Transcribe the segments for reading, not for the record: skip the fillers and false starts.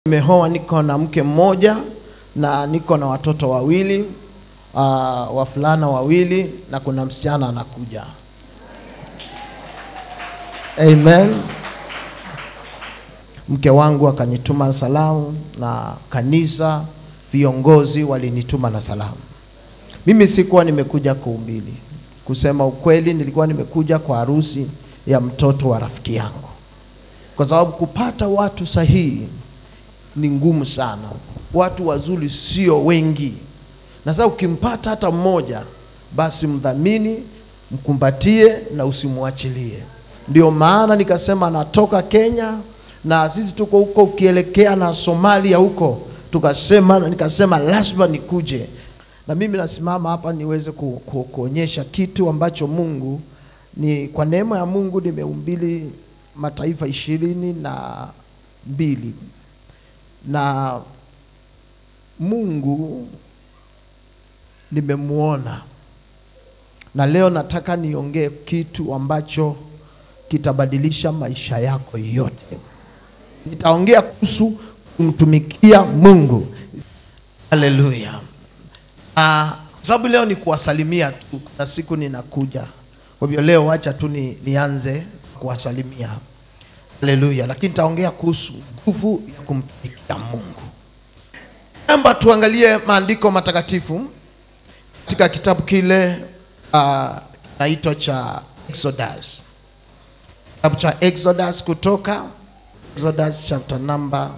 Nimeoa, niko na mke mmoja na niko na watoto wawili, wavulana wawili na kuna msichana anakuja. Amen. Mke wangu akanituma salamu na kanisa viongozi walinituma na salamu. Mimi sikuwa nimekuja kuhubiri. Kusema ukweli nilikuwa nimekuja kwa harusi ya mtoto wa rafiki yangu. Kwa sababu kupata watu sahihi ni ngumu sana. Watu wazuri sio wengi. Na sasa ukimpata hata mmoja, basi mdhamini, mkumbatie na usimwachilie. Ndio maana nikasema natoka Kenya na sisi tuko huko ukielekea na Somalia huko. Nikasema lazima nikuje. Na mimi nasimama hapa niweze kuonyesha kitu ambacho Mungu ni kwa neema ya Mungu nimeumbili mataifa 22. Na Mungu nimemuona. Na leo nataka niongee kitu ambacho kitabadilisha maisha yako yote. Nitaongea kuhusu kumtumikia Mungu. Hallelujah. Sababu leo ni kuwasalimia tu, kuna siku ninakuja. Kwa hivyo leo acha tu nianze kuwasalimia. Hallelujah. Lakini nitaongea kuhusu nguvu ya kumtumikia Mungu. Naomba tuangalie maandiko matakatifu katika kitabu kile kinaitwa cha Exodus. Kitabu cha Exodus, kutoka Exodus chapter number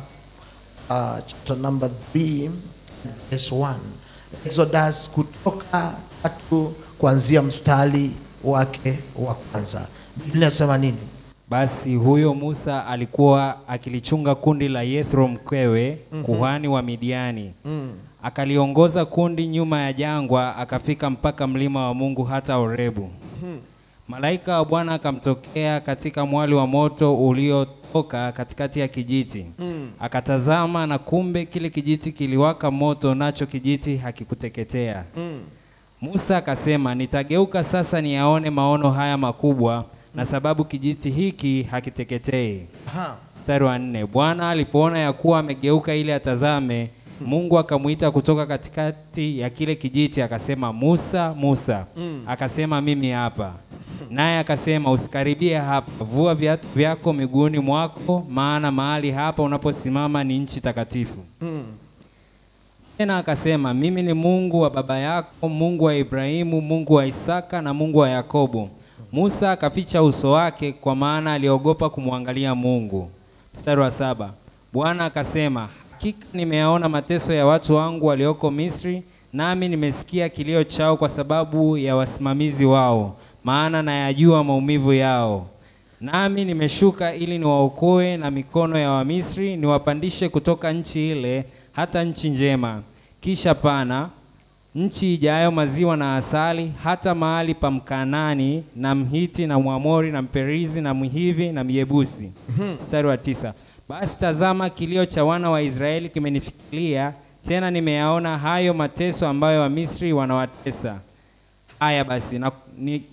3 verse 1. Exodus kutoka 3 kuanzia mstari wake wa kwanza. Biblia inasema nini? Basi huyo Musa alikuwa akilichunga kundi la Yethro mkwewe, kuhani wa Midiani. Akaliongoza kundi nyuma ya jangwa, akafika mpaka mlima wa Mungu hata Horebu. Malaika wa Bwana akamtokea katika mwali wa moto uliotoka katikati ya kijiti. Akatazama na kumbe kile kijiti kiliwaka moto, nacho kijiti hakikuteketea. Musa akasema, nitageuka sasa niyaone maono haya makubwa, na sababu kijiti hiki hakiteketei. Mstari wa 4. Bwana alipoona ya kuwa amegeuka ili atazame, Mungu akamuita kutoka katikati ya kile kijiti akasema, Musa, Musa. Akasema, mimi hapa. Naye akasema, usikaribie hapa, vua viatu vyako miguuni mwako, maana mahali hapa unaposimama ni nchi takatifu. Tena akasema, mimi ni Mungu wa baba yako, Mungu wa Ibrahimu, Mungu wa Isaka na Mungu wa Yakobo. Musa akaficha uso wake kwa maana aliogopa kumwangalia Mungu. Mstari wa 7. Bwana akasema, hakika nimeyaona mateso ya watu wangu walioko Misri, nami nimesikia kilio chao kwa sababu ya wasimamizi wao, maana nayajua maumivu yao. Nami nimeshuka ili niwaokoe na mikono ya Wamisri, niwapandishe kutoka nchi ile hata nchi njema, kisha pana, nchi ijayo maziwa na asali, hata mahali pa Mkanani na Mhiti na Mwamori na Mperizi na Mhivi na Myebusi. Mstari wa 9. Basi tazama, kilio cha wana wa Israeli kimenifikilia, tena nimeyaona hayo mateso ambayo Wamisri wanawatesa. Haya basi,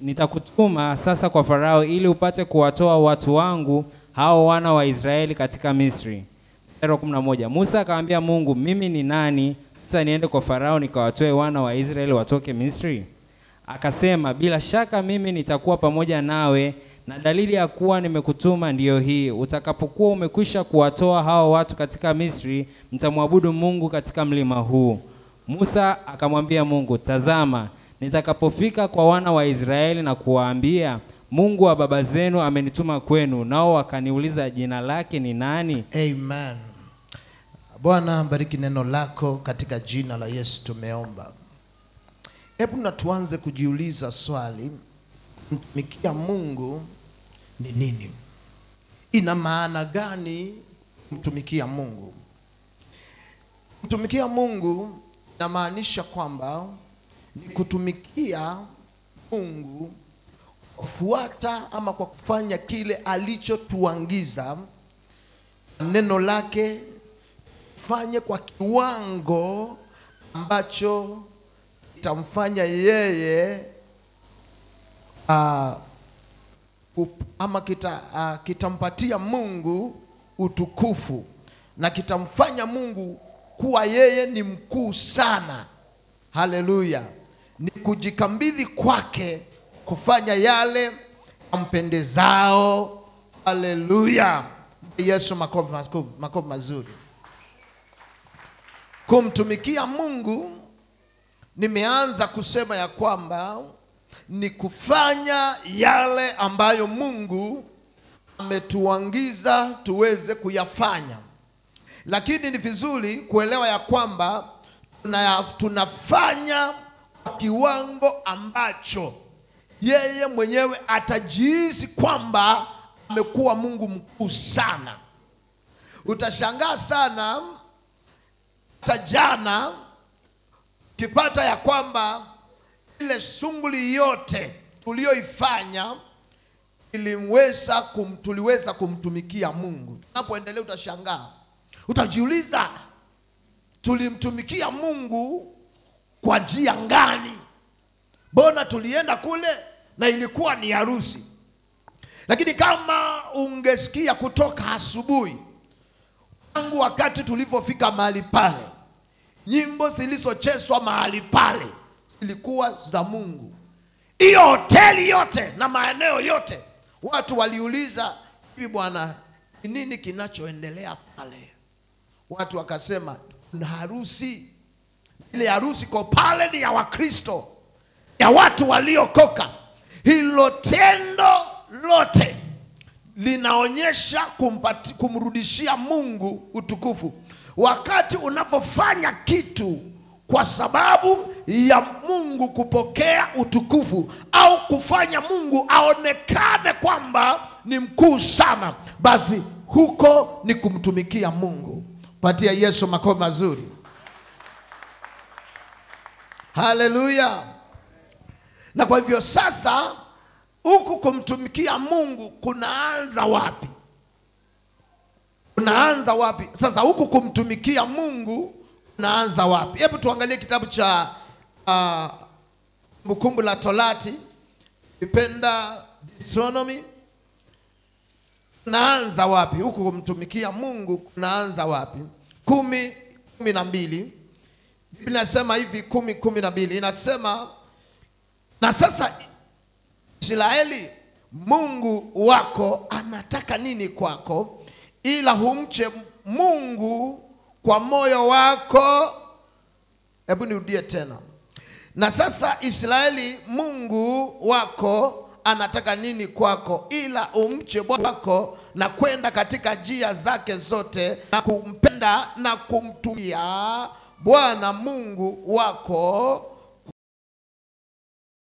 nitakutuma sasa kwa Farao ili upate kuwatoa watu wangu hao wana wa Israeli katika Misri. Mstari wa 11. Musa akamwambia Mungu, mimi ni nani hata niende kwa Farao nikawatoe wana wa Israeli watoke Misri? Akasema, bila shaka mimi nitakuwa pamoja nawe, na dalili ya kuwa nimekutuma ndiyo hii, utakapokuwa umekwisha kuwatoa hao watu katika Misri, mtamwabudu Mungu katika mlima huu. Musa akamwambia Mungu, tazama, nitakapofika kwa wana wa Israeli na kuwaambia, Mungu wa baba zenu amenituma kwenu, nao wakaniuliza jina lake ni nani? Amen. Bwana bariki neno lako katika jina la Yesu tumeomba. Hebu na tuanze kujiuliza swali, kumtumikia Mungu ni nini? Ina maana gani kumtumikia Mungu? Kumtumikia Mungu inamaanisha kwamba ni kutumikia Mungu kufuata ama kwa kufanya kile alichotuangiza neno lake, fanye kwa kiwango ambacho itamfanya yeye ama kitampatia Mungu utukufu. na kitamfanya Mungu kuwa yeye ni mkuu sana. Haleluya. Ni kujikabidhi kwake kufanya yale ampendezao. Haleluya. Yesu, makofi mazuri. Kumtumikia Mungu, nimeanza kusema ya kwamba ni kufanya yale ambayo Mungu ametuangiza tuweze kuyafanya. Lakini ni vizuri kuelewa ya kwamba tunafanya kwa kiwango ambacho yeye mwenyewe atajihisi kwamba amekuwa Mungu mkuu sana. Utashangaa sana hata jana kipata ya kwamba ile shughuli yote tuliyoifanya tuliweza kumtumikia Mungu. Unapoendelea utashangaa. Utajiuliza, tulimtumikia Mungu kwa njia gani? Mbona tulienda kule na ilikuwa ni harusi? Lakini kama ungesikia kutoka asubuhi, tangu wakati tulipofika mahali pale, nyimbo zilizochezwa mahali pale ilikuwa za Mungu. Hiyo hoteli yote na maeneo yote, watu waliuliza, hivi bwana, nini kinachoendelea pale? Watu wakasema kuna harusi. Ile harusi kwa pale ni ya Wakristo, ya watu waliokoka. Hilo tendo lote linaonyesha kumrudishia Mungu utukufu. Wakati unapofanya kitu kwa sababu ya Mungu kupokea utukufu, au kufanya Mungu aonekane kwamba ni mkuu sana, basi huko ni kumtumikia Mungu. Patia Yesu makofi mazuri. Haleluya. Na kwa hivyo sasa, huku kumtumikia Mungu kunaanza wapi? Kunaanza wapi? Sasa huku kumtumikia Mungu kunaanza wapi? Hebu tuangalie kitabu cha Kumbukumbu la Torati, ipenda Deuteronomy. Kunaanza wapi? Huku kumtumikia Mungu kunaanza wapi? 10:12. Biblia inasema hivi, 10:12 inasema, na sasa Israeli, Mungu wako anataka nini kwako, ila humche Mungu kwa moyo wako. Hebu nirudie tena. Na sasa Israeli, Mungu wako anataka nini kwako, ila umche Bwana wako na kwenda katika njia zake zote na kumpenda na kumtumia Bwana Mungu wako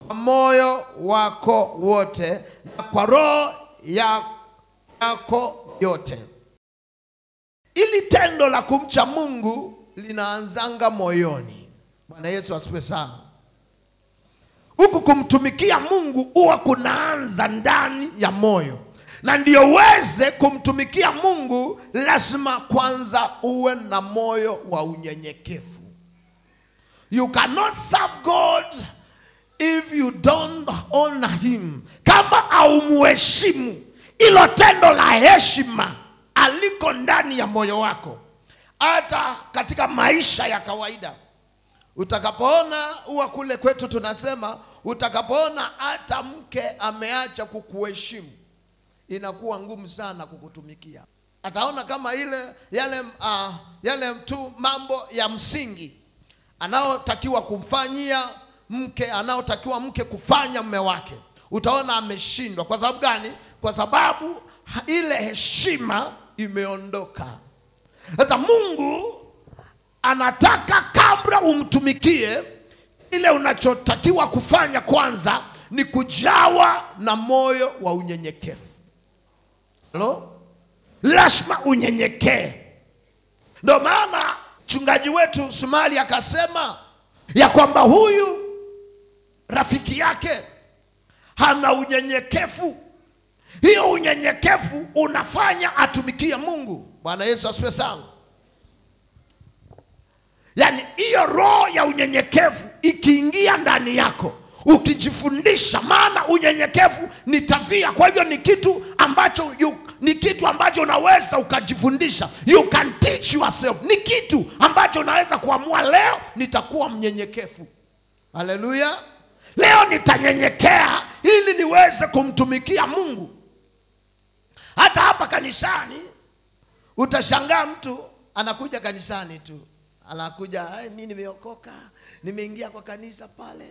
kwa moyo wako wote na kwa roho yako yote. Ili tendo la kumcha Mungu linaanzanga moyoni. Bwana Yesu asifiwe sana. Huku kumtumikia Mungu huwa kunaanza ndani ya moyo. Na ndio uweze kumtumikia Mungu lazima kwanza uwe na moyo wa unyenyekevu. You cannot serve God if you don't honor him. Kama haumuheshimu, ilo tendo la heshima aliko ndani ya moyo wako. Hata katika maisha ya kawaida, utakapoona, huwa kule kwetu tunasema, utakapoona hata mke ameacha kukuheshimu, inakuwa ngumu sana kukutumikia. Ataona kama ile yale tu mambo ya msingi anaotakiwa kumfanyia mke, anaotakiwa mke kufanya mume wake, utaona ameshindwa. Kwa sababu gani? Kwa sababu ile heshima imeondoka. Sasa Mungu anataka kabla umtumikie, ile unachotakiwa kufanya kwanza ni kujawa na moyo wa unyenyekevu. Halo? Lazima unyenyekee. Ndio maana mchungaji wetu Sumali akasema ya kwamba huyu rafiki yake hana unyenyekevu. Hiyo unyenyekevu unafanya atumikie Mungu. Bwana Yesu asifiwe sana. Yaani hiyo roho ya unyenyekevu ikiingia ndani yako, Ukijifundisha, maana unyenyekevu ni tabia. Kwa hivyo ni kitu ambacho ni kitu ambacho unaweza ukajifundisha. You can teach yourself. Ni kitu ambacho unaweza kuamua, leo nitakuwa mnyenyekevu. Haleluya. Leo nitanyenyekea ili niweze kumtumikia Mungu. Hata hapa kanisani utashangaa mtu anakuja kanisani tu. Anakuja, mimi nimeokoka, nimeingia kwa kanisa pale.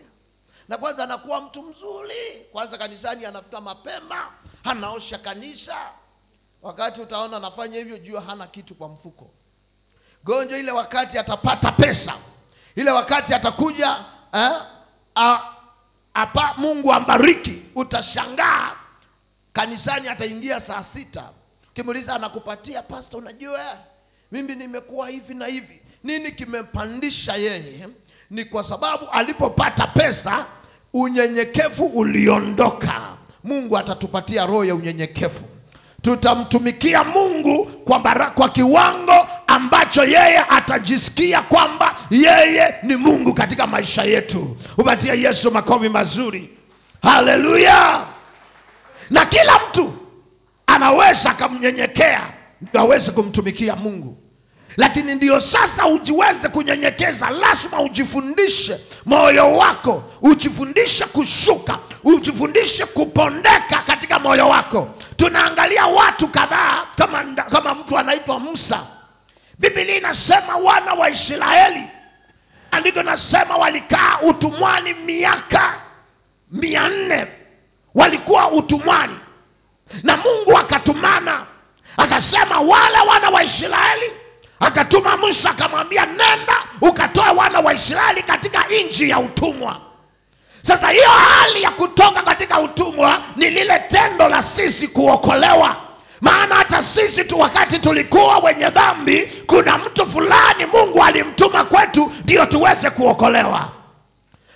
Na kwanza anakuwa mtu mzuri. Kwanza kanisani anafika mapema, anaosha kanisa. Wakati utaona anafanya hivyo, jua hana kitu kwa mfuko. Gonjo ile wakati atapata pesa, ile wakati atakuja apa Mungu ambariki, utashangaa kanisani ataingia saa 6. Ukimuuliza anakupatia, pastor unajua mimi nimekuwa hivi na hivi. Nini kimempandisha yeye? Ni kwa sababu alipopata pesa unyenyekevu uliondoka. Mungu atatupatia roho ya unyenyekevu. Tutamtumikia Mungu kwa kiwango ambacho yeye atajisikia kwamba yeye ni Mungu katika maisha yetu. Upatie Yesu makofi mazuri. Haleluya. Na kila mtu anaweza kumnyenyekea ndio aweze kumtumikia Mungu. Lakini ndio sasa ujiweze kunyenyekeza, lazima ujifundishe moyo wako, ujifundishe kushuka, ujifundishe kupondeka katika moyo wako. Tunaangalia watu kadhaa kama mtu anaitwa Musa. Biblia inasema wana wa Israeli, andiko nasema walikaa utumwani miaka 400. Walikuwa utumwani. Na Mungu akatumana, akasema wale wana wa Israeli, akatuma Musa akamwambia nenda ukatoe wana wa Israeli katika nchi ya utumwa. Sasa hiyo hali ya kutoka katika utumwa ni lile tendo la sisi kuokolewa. Maana hata sisi tu wakati tulikuwa wenye dhambi, kuna mtu fulani Mungu alimtuma kwetu ndio tuweze kuokolewa.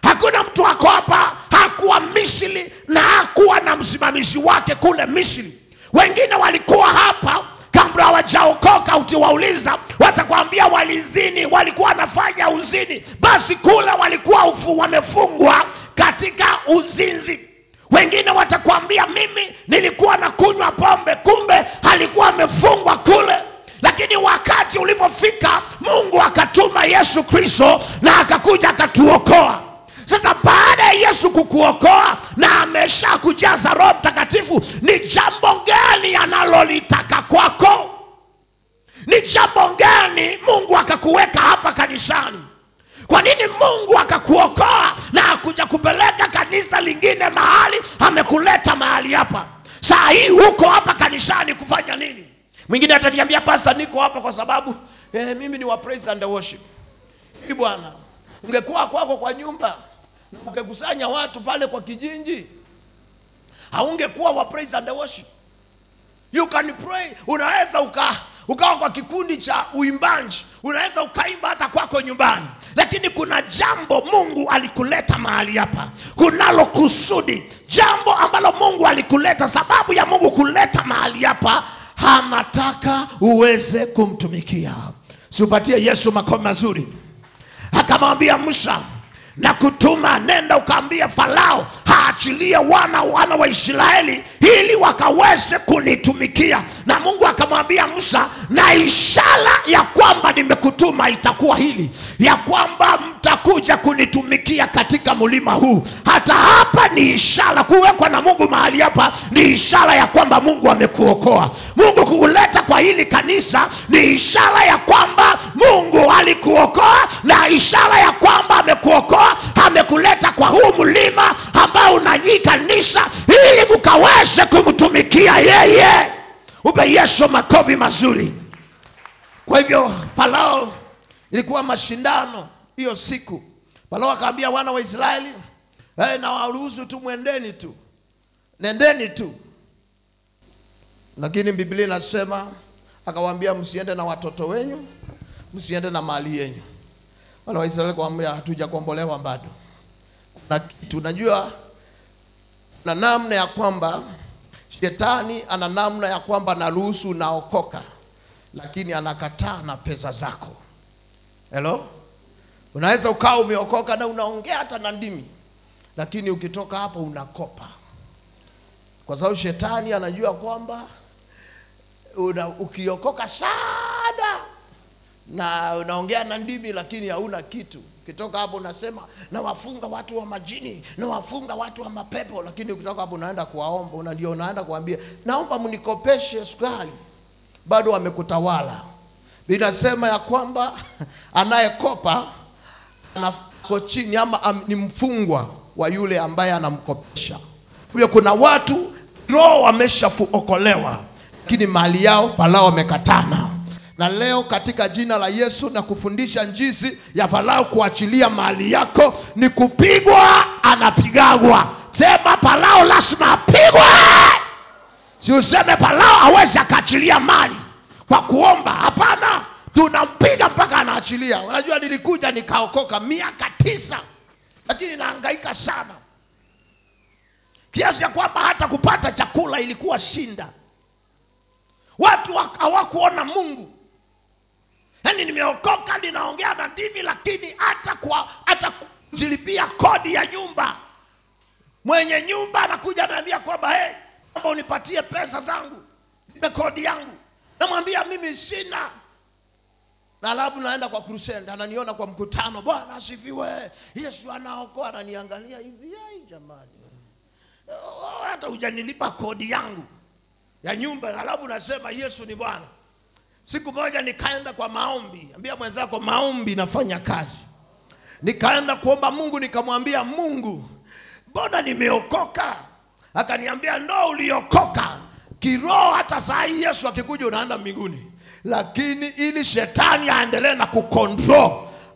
Hakuna mtu ako hapa hakuwa Misri na hakuwa na msimamizi wake kule Misri. Wengine walikuwa hapa kabla hawajaokoka, ukiwauliza watakwambia walizini, walikuwa wanafanya uzini. Basi kule walikuwa wamefungwa katika uzinzi. Wengine watakwambia mimi nilikuwa nakunywa pombe, kumbe alikuwa amefungwa kule. Lakini wakati ulipofika Mungu akatuma Yesu Kristo na akakuja akatuokoa. Sasa baada ya Yesu kukuokoa na amesha kujaza Roho Mtakatifu, ni jambo gani analolitaka kwako? Ni jambo gani Mungu akakuweka hapa kanisani? Kwa nini Mungu akakuokoa na akuja kupeleka kanisa lingine mahali amekuleta mahali hapa? Saa hii uko hapa kanisani kufanya nini? Mwingine ataniambia pastor niko hapa kwa sababu mimi ni wa praise and worship. Hii bwana, ungekuwa kwako kwa nyumba na ungekusanya watu pale kwa kijiji, haungekuwa wa praise and worship. You can pray. Unaweza ukawa kwa kikundi cha uimbaji, unaweza ukaimba hata kwako nyumbani. Lakini kuna jambo Mungu alikuleta mahali hapa. Kunalo kusudi, jambo ambalo Mungu alikuleta. Sababu ya Mungu kuleta mahali hapa, anataka uweze kumtumikia. Siupatie Yesu makofi mazuri. Akamwambia Musa, na kutuma nenda ukaambia Farao haachilie wana wa Israeli ili wakaweze kunitumikia. Na Mungu akamwambia Musa, na ishara ya kwamba nimekutuma itakuwa hili, ya kwamba mtakuja kunitumikia katika mlima huu. Hata hapa ni ishara, kuwekwa na Mungu mahali hapa ni ishara ya kwamba Mungu amekuokoa. Mungu kukuleta kwa hili kanisa ni ishara ya kwamba Mungu alikuokoa, na ishara ya kwamba amekuokoa, amekuleta kwa huu mlima ambao unanyii kanisa ili mkaweze kumtumikia yeye. Upe Yesu makofi mazuri. Kwa hivyo Farao, ilikuwa mashindano hiyo siku. Farao akaambia wana wa Israeli, na waruhusu tu, mwendeni tu, nendeni tu. Lakini Biblia inasema akawaambia msiende na watoto wenyu, msiende na mali yenu. Wana wa Israeli kawaambia hatujakombolewa bado. Na tunajua na namna ya kwamba shetani ana namna ya kwamba anaruhusu unaokoka, lakini anakataa na pesa zako. Hello? Unaweza ukawa umeokoka na unaongea hata na ndimi, Lakini ukitoka hapo unakopa. Kwa sababu shetani anajua kwamba ukiokoka sana na unaongea na ndimi lakini hauna kitu. Ukitoka hapo unasema nawafunga watu wa majini, nawafunga watu wa mapepo, lakini ukitoka hapo unaenda kuwaomba, ndio unaenda kuambia naomba mnikopeshe sukari. Bado wamekutawala. Inasema ya kwamba anayekopa anako chini ama ni mfungwa wa yule ambaye anamkopesha. Kwa kuna watu roho wameshaokolewa lakini mali yao Farao wamekatana. Na leo katika jina la Yesu na kufundisha jinsi ya Farao kuachilia mali yako ni kupigwa, anapigagwa. Sema Farao lazima apigwe. Si useme Farao hawezi akaachilia mali kwa kuomba. Hapana, tunampiga mpaka anaachilia. Unajua nilikuja nikaokoka miaka 9 lakini nahangaika sana. Kiasi ya kwamba hata kupata chakula ilikuwa shinda. Watu hawakuona Mungu. Yaani nimeokoka ninaongea na ndimi lakini hata kujilipia kodi ya nyumba. Mwenye nyumba anakuja ananiambia kwamba hey, naomba unipatie pesa zangu, nipe kodi yangu. Namwambia mimi sina. Na alafu naenda kwa crusade, ananiona kwa mkutano, Bwana asifiwe, Yesu anaokoa, ananiangalia hivi, ai jamani. Hata hujanilipa kodi yangu ya nyumba, alafu nasema Yesu ni Bwana. Siku moja nikaenda kwa maombi. Ambia mwenzako maombi nafanya kazi. Nikaenda kuomba Mungu, nikamwambia Mungu, mbona nimeokoka? Akaniambia ndo uliokoka kiroho, hata saa hii Yesu akikuja unaenda mbinguni. Lakini ili shetani aendelee na kucontrol,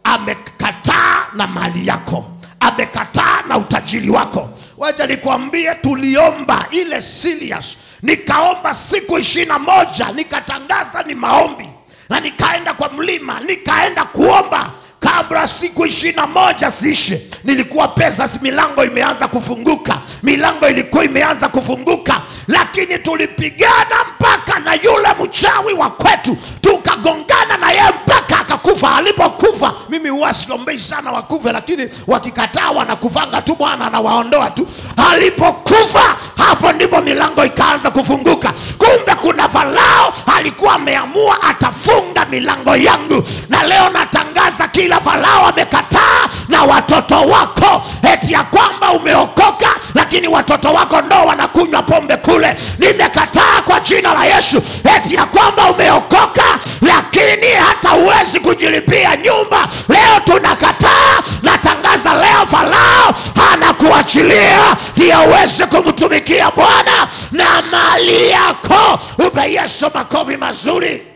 amekataa na mali yako, amekataa na utajiri wako. Wacha nikwambie, tuliomba ile serious. Nikaomba siku 21, nikatangaza ni maombi. Na nikaenda kwa mlima, nikaenda kuomba. Kabla siku 21 ziishe, nilikuwa pesa, milango imeanza kufunguka. Milango ilikuwa imeanza kufunguka. Lakini tulipigana mpaka na yule mchawi wa kwetu. Tukagongana na yeye mpaka akakufa. Alipokufa, mimi huwa siombei sana wakufe, lakini wakikataa wanakufanga tu, Bwana anawaondoa tu. Alipokufa, hapo ndipo milango ikaanza kufunguka. Kumbe kuna Farao alikuwa ameamua atafunga milango yangu. Na leo natangaza kila Farao amekataa na watoto wako, eti ya kwamba umeokoka lakini watoto wako ndo wanakunywa pombe kule. Nimekataa kwa jina la Yesu, eti ya kwamba umeokoka lakini hata huwezi kujilipia nyumba. Leo tunakataa. Natangaza leo Farao anakuachilia ndio uweze kumtumikia Bwana na mali yako. Upe Yesu makofi mazuri.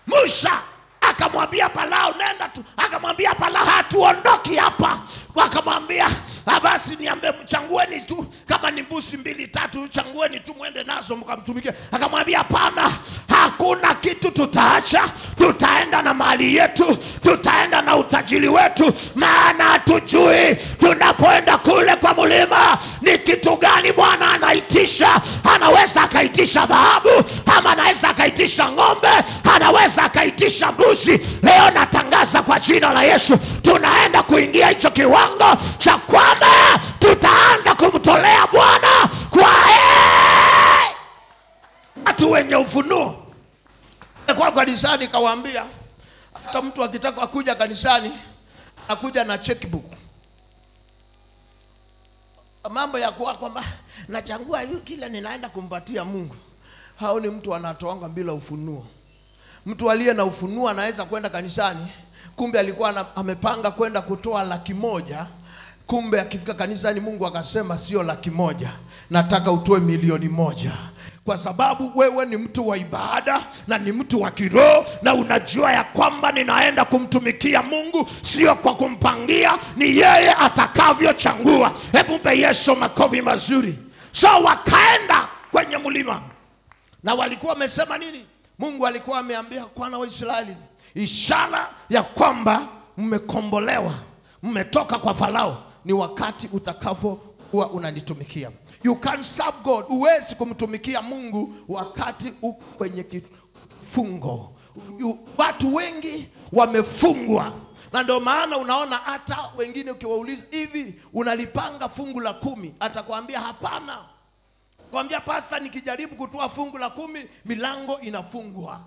Musa akamwambia Farao nenda tu. Akamwambia Farao hatuondoki hapa. Akamwambia basi niambe mchangueni tu, kama ni mbuzi 2 3 changueni tu muende nazo mkamtumikie. Akamwambia hapana, hakuna kitu tutaacha, tutaenda na mali yetu, tutaenda na utajiri wetu, maana hatujui tunapoenda kule kwa mlima ni kitu gani Bwana anaitisha. Anaweza akaitisha dhahabu, ama anaweza akaitisha ng'ombe, anaweza akaitisha mbuzi. Leo natangaza kwa jina la Yesu, tunaenda kuingia hicho kiwango cha kwamba tutaanza kumtolea Bwana kwa watu wenye ufunuo. Kwa kanisani kawaambia, hata mtu akitaka kuja kanisani akuja na checkbook. Mambo ya kuwa kwamba nachangua hiyo kila ninaenda kumpatia Mungu, hao ni mtu anatoanga bila ufunuo. Mtu aliye na ufunuo anaweza kwenda kanisani, kumbe alikuwa amepanga kwenda kutoa 100,000. Kumbe akifika kanisani Mungu akasema sio 100,000, nataka utoe 1,000,000. Kwa sababu wewe ni mtu wa ibada na ni mtu wa kiroho, na unajua ya kwamba ninaenda kumtumikia Mungu sio kwa kumpangia, ni yeye atakavyochangua. Hebu mpe Yesu makofi mazuri. So wakaenda kwenye mlima. Na walikuwa wamesema nini? Mungu alikuwa ameambia kwa wa Israeli, ishara ya kwamba mmekombolewa, mmetoka kwa Farao, ni wakati utakavyokuwa unanitumikia. You can't serve God. Huwezi kumtumikia Mungu wakati uko kwenye kifungo. Watu wengi wamefungwa. Na ndio maana unaona hata wengine ukiwauliza hivi unalipanga fungu la 10, atakwambia hapana. Kwambia pastor, nikijaribu kutoa fungu la 10 milango inafungwa.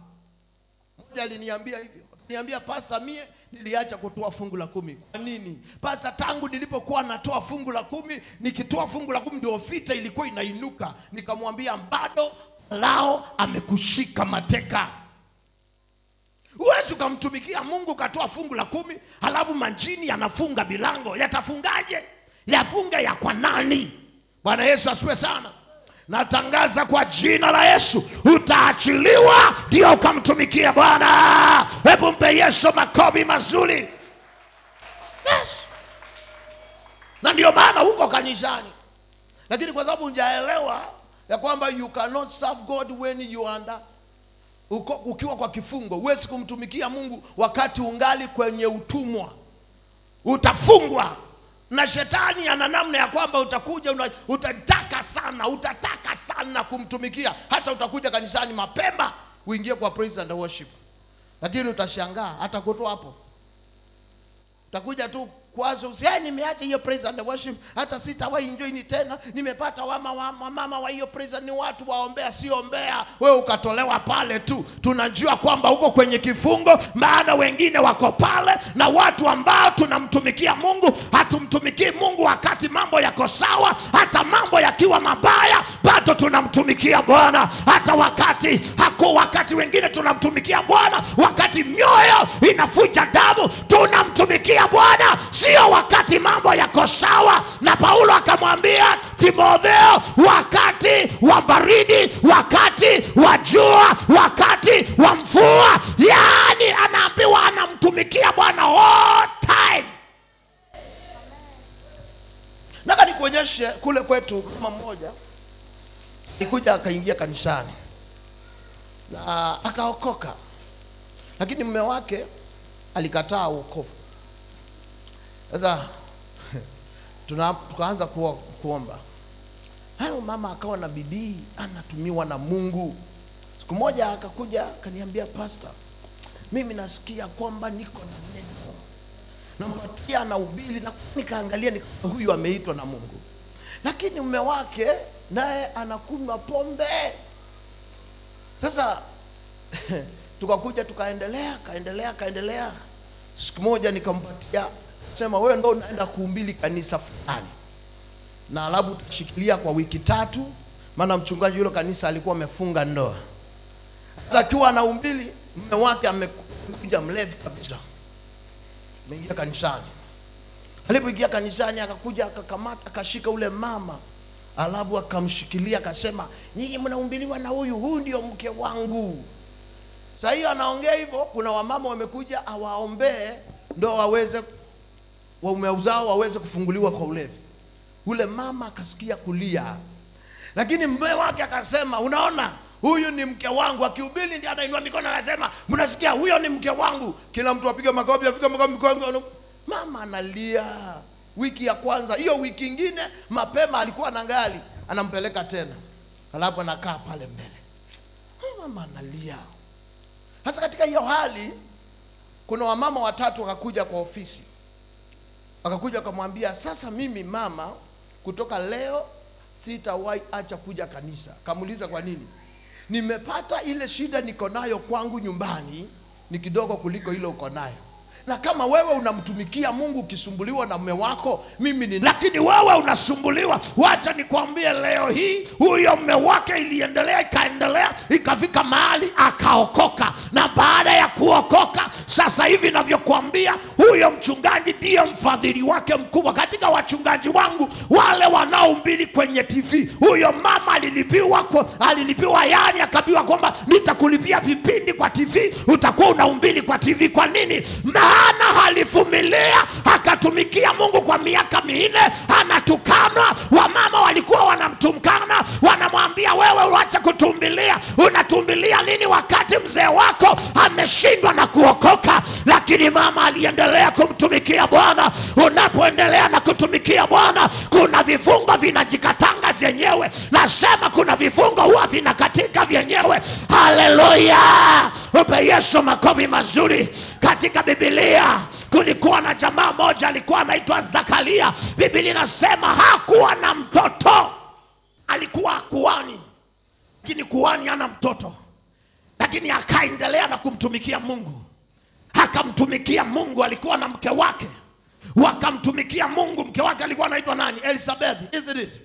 Mmoja aliniambia hivyo. Niambia pastor, mie niliacha kutoa fungu la 10. Kwa nini? Pastor, tangu nilipokuwa natoa fungu la 10, nikitoa fungu la 10 ndio vita ilikuwa inainuka. Nikamwambia bado lao amekushika mateka. Huwezi ukamtumikia Mungu ukatoa fungu la 10, halafu majini yanafunga milango. Yatafungaje? Yafunga ya kwa nani? Bwana Yesu asifiwe sana. Natangaza kwa jina la Yesu, utaachiliwa ndio ukamtumikia Bwana. Hebu mpe Yesu makofi mazuri. Yes. Na ndio maana huko kanisani. Lakini kwa sababu hujaelewa ya kwamba you cannot serve God when you are under, ukiwa kwa kifungo, huwezi kumtumikia Mungu wakati ungali kwenye utumwa. Utafungwa. Na shetani ana namna ya kwamba utakuja utataka sana kumtumikia. Hata utakuja kanisani mapema uingie kwa praise and worship. Lakini utashangaa hata kutoa hapo. Utakuja tu kwazo, nimeacha hiyo praise and worship, hata sitawahi enjoy ni tena, nimepata wamama wa hiyo praise ni watu waombea, siombea. Wewe ukatolewa pale tu. Tunajua kwamba uko kwenye kifungo, maana wengine wako pale. Na watu ambao tunamtumikia Mungu, hatumtumikii Mungu wakati mambo yako sawa, hata mambo yakiwa mabaya bado tunamtumikia Bwana. Hata wakati wakati wengine tunamtumikia Bwana wakati mioyo inafuja damu, tunamtumikia Bwana, sio wakati mambo yako sawa. Na Paulo akamwambia Timotheo, wakati wa baridi, wakati wa jua, wakati wa mvua, yani anaambiwa anamtumikia Bwana all time. Nataka nikuonyeshe kule kwetu mama mmoja alikuja akaingia kanisani na akaokoka, lakini mume wake alikataa wokovu. Sasa tukaanza kuomba. Hayo mama akawa na bidii, anatumiwa na Mungu. Siku moja akakuja akaniambia, pastor, mimi nasikia kwamba niko na neno. Nampatia na ubili, na nikaangalia huyu ameitwa na Mungu. Lakini mume wake naye anakunywa pombe. Sasa tukakuja tukaendelea, kaendelea. Siku moja nikampatia, sema wewe ndio unaenda kuhubiri kanisa fulani, na alafu utashikilia kwa wiki 3, maana mchungaji yule kanisa alikuwa amefunga ndoa. Sasa akiwa anahubiri, mume wake amekuja mlevi kabisa, ameingia kanisani. Alipoingia kanisani akakuja akakamata, akashika ule mama, alafu akamshikilia akasema, nyinyi mnahubiriwa na huyu, huyu ndio mke wangu. Sasa hiyo anaongea hivyo, kuna wamama wamekuja awaombee ndio waweze waume uzao waweze kufunguliwa kwa ulevi. Ule mama akasikia kulia. Lakini mume wake akasema, unaona huyu ni mke wangu. Akihubiri ndiye anainua mikono anasema, mnasikia huyo ni mke wangu. Kila mtu apiga makofi, apiga makofi. Mama analia. Wiki ya kwanza, hiyo wiki nyingine mapema alikuwa na ngali, anampeleka tena. Alafu anakaa pale mbele. Mama analia. Sasa katika hiyo hali kuna wamama watatu wakakuja kwa ofisi. Akakuja akamwambia, sasa mimi mama kutoka leo sitawahi acha kuja kanisa. Kamuuliza kwa nini? Nimepata ile shida niko nayo kwangu nyumbani ni kidogo kuliko ile uko nayo. Na kama wewe unamtumikia Mungu ukisumbuliwa na mume wako, mimi ni, lakini wewe unasumbuliwa. Wacha nikwambie leo hii, huyo mume wake iliendelea ikaendelea ikafika mahali akaokoka. Na baada ya kuokoka, sasa hivi ninavyokuambia, huyo mchungaji ndiye mfadhili wake mkubwa. Katika wachungaji wangu wale wanaohubiri kwenye TV, huyo mama alilipiwa, yani akaambiwa kwamba nitakulipia vipindi kwa TV, utakuwa unahubiri kwa TV. Kwa nini? Maana alivumilia akatumikia Mungu kwa miaka 4, anatukanwa. Wamama walikuwa wanamtumkana, wanamwambia wewe uache kutumbilia, unatumbilia nini wakati mzee wako ameshindwa na kuokoka? Lakini mama aliendelea kumtumikia Bwana. Unapoendelea na kutumikia Bwana, kuna vifungo vinajikatanga vyenyewe. Nasema kuna vifungo huwa vinakatika vyenyewe. Haleluya! Upe Yesu makofi mazuri. Katika Biblia Kulikuwa na jamaa moja alikuwa anaitwa Zakaria. Biblia inasema hakuwa na mtoto. Alikuwa kuhani, lakini kuhani hana mtoto. Lakini akaendelea na kumtumikia Mungu. Akamtumikia Mungu, alikuwa na mke wake. Wakamtumikia Mungu. Mke wake alikuwa anaitwa nani? Elizabeth, isn't it?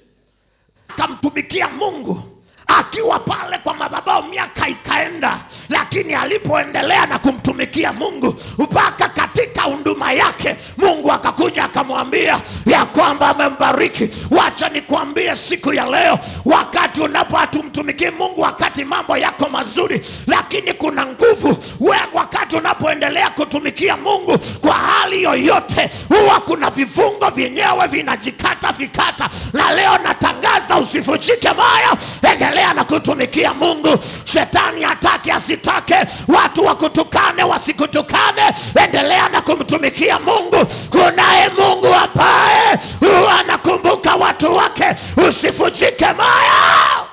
Akamtumikia Mungu akiwa pale kwa madhabahu, miaka ikaenda. Lakini alipoendelea na kumtumikia Mungu mpaka katika huduma yake, Mungu akakuja akamwambia ya kwamba amembariki. Wacha nikwambie siku ya leo, wakati unapotumtumikia Mungu, wakati mambo yako mazuri, lakini kuna nguvu. Wewe wakati unapoendelea kutumikia Mungu kwa hali yoyote, huwa kuna vifungo vyenyewe vinajikata vikata. Na leo natangaza usivunjike moyo, endelea na kutumikia Mungu. Shetani hataki asitake, watu wakutukane wasikutukane, endelea na kumtumikia Mungu. Kunaye Mungu ambaye huwa anakumbuka watu wake. Usivunjike moyo.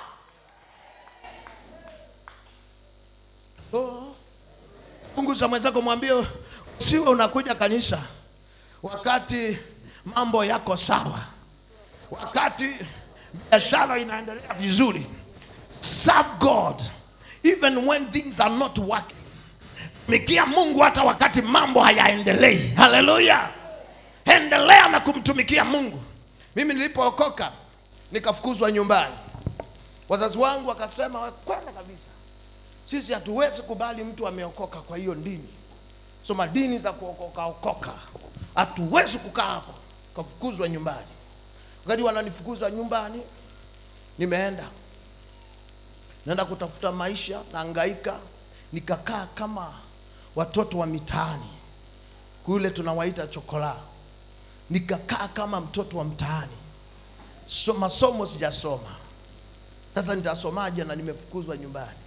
Oh. Punguza mwenzako, mwambie usiwe unakuja kanisa wakati mambo yako sawa, wakati biashara inaendelea vizuri. Serve God even when things are not working. Tumikia Mungu hata wakati mambo hayaendelei. Hallelujah. Endelea na kumtumikia Mungu. Mimi nilipookoka nikafukuzwa nyumbani. Wazazi wangu wakasema kwenda kabisa, sisi hatuwezi kubali mtu ameokoka kwa hiyo dini. So madini za kuokoka okoka, hatuwezi kukaa hapo. Kafukuzwa nyumbani. Wakati wananifukuza nyumbani, nimeenda naenda kutafuta maisha, nahangaika, nikakaa kama watoto wa mitaani. Kule tunawaita chokola. Nikakaa kama mtoto wa mtaani. So masomo sijasoma. Sasa nitasomaje na nimefukuzwa nyumbani?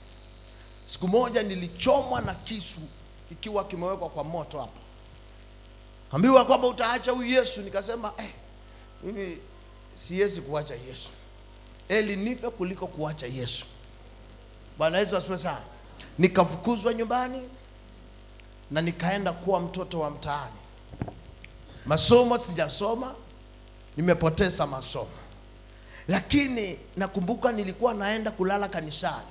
Siku moja nilichomwa na kisu ikiwa kimewekwa kwa moto hapa. Ambiwa kwamba utaacha huyu Yesu. Nikasema mimi siwezi kuacha Yesu. Eli nife kuliko kuacha Yesu. Bwana Yesu asifiwe sana. Nikafukuzwa nyumbani na nikaenda kuwa mtoto wa mtaani. Masomo sijasoma, nimepoteza masomo. Lakini nakumbuka nilikuwa naenda kulala kanisani.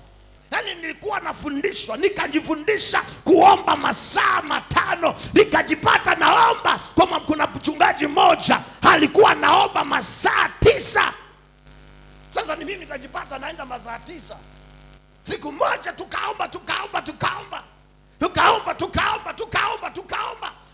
Yaani nilikuwa nafundishwa, nikajifundisha kuomba masaa 5, nikajipata naomba. Kama kuna mchungaji mmoja alikuwa naomba masaa 9. Sasa ni mimi nikajipata naenda masaa 9. Siku moja tukaomba.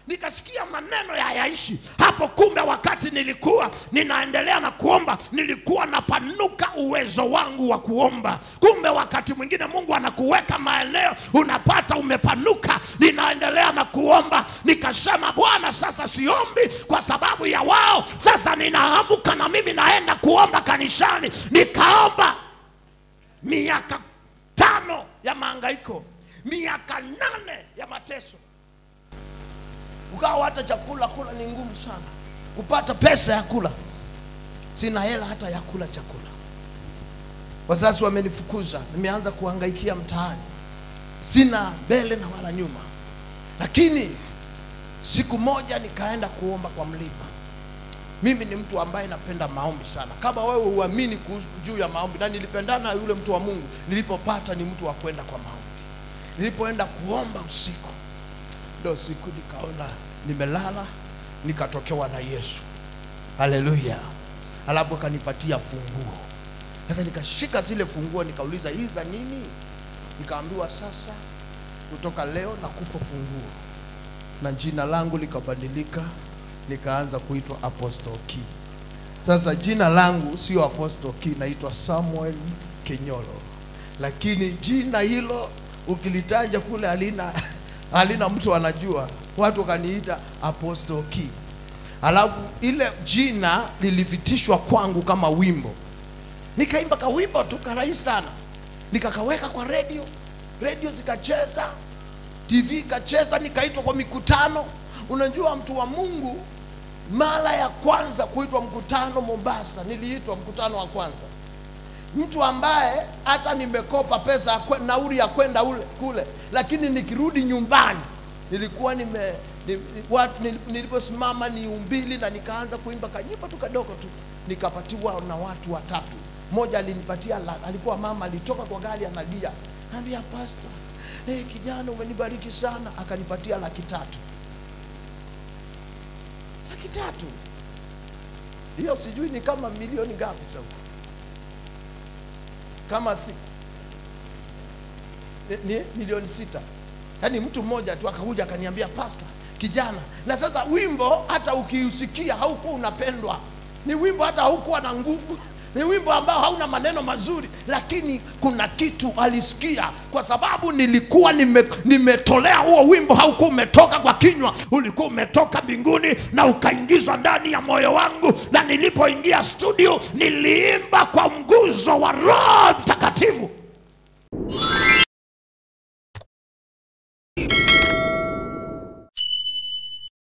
Nikasikia maneno ya hayaishi. Hapo kumbe wakati nilikuwa ninaendelea na kuomba, nilikuwa napanuka uwezo wangu wa kuomba. Kumbe wakati mwingine Mungu anakuweka maeneo unapata umepanuka. Ninaendelea na kuomba, nikasema Bwana, sasa siombi kwa sababu ya wao. Sasa ninaamka na mimi naenda kuomba kanisani. Nikaomba miaka 5 ya mahangaiko, miaka 8 ya mateso. Ukawa hata chakula kula ni ngumu sana. Kupata pesa ya kula, sina hela hata ya kula chakula. Wazazi wamenifukuza, nimeanza kuhangaikia mtaani. Sina mbele na wala nyuma. Lakini siku moja nikaenda kuomba kwa mlima. Mimi ni mtu ambaye napenda maombi sana. Kama wewe huamini kuhusu juu ya maombi, na nilipendana yule mtu wa Mungu, nilipopata ni mtu wa kwenda kwa maombi. Nilipoenda kuomba usiku, ndio siku nikaona nimelala, nikatokewa na Yesu. Haleluya. Alafu akanipatia funguo. Sasa nikashika zile funguo, nikauliza hizi za nini? Nikaambiwa sasa kutoka leo nakufa funguo. Na jina langu likabadilika, nikaanza kuitwa Apostle Key. Sasa jina langu sio Apostle Key, naitwa Samuel Kenyolo. Lakini jina hilo ukilitaja kule halina mtu anajua. Watu wakaniita Apostle Key. Alafu ile jina lilivitishwa kwangu kama wimbo. Nikaimba ka wimbo tu karahisi sana. Nikakaweka kwa radio, radio zikacheza, TV ikacheza, nikaitwa kwa mikutano. Unajua mtu wa Mungu, mara ya kwanza kuitwa mkutano Mombasa, niliitwa mkutano wa kwanza. Mtu ambaye hata nimekopa pesa nauli ya kwenda ule kule, lakini nikirudi nyumbani nilikuwa Niliposimama niumbili na nikaanza kuimba kanyimbo tu kadogo tu, nikapatiwa na watu watatu. Mmoja alinipatia, alikuwa mama, alitoka kwa gari analia, anambia pastor, kijana umenibariki sana. Akanipatia 300,000. 300,000 hiyo sijui ni kama milioni ngapi sasa, kama 6 ni milioni 6. Yaani mtu mmoja tu akakuja akaniambia pastor, kijana. Na sasa wimbo hata ukiusikia haukuwa unapendwa, ni wimbo hata haukuwa na nguvu, ni wimbo ambao hauna maneno mazuri, lakini kuna kitu alisikia. Kwa sababu nilikuwa nimetolea huo wimbo, haukuwa umetoka kwa kinywa, ulikuwa umetoka mbinguni na ukaingizwa ndani ya moyo wangu. Na nilipoingia studio niliimba kwa mguzo wa Roho Mtakatifu.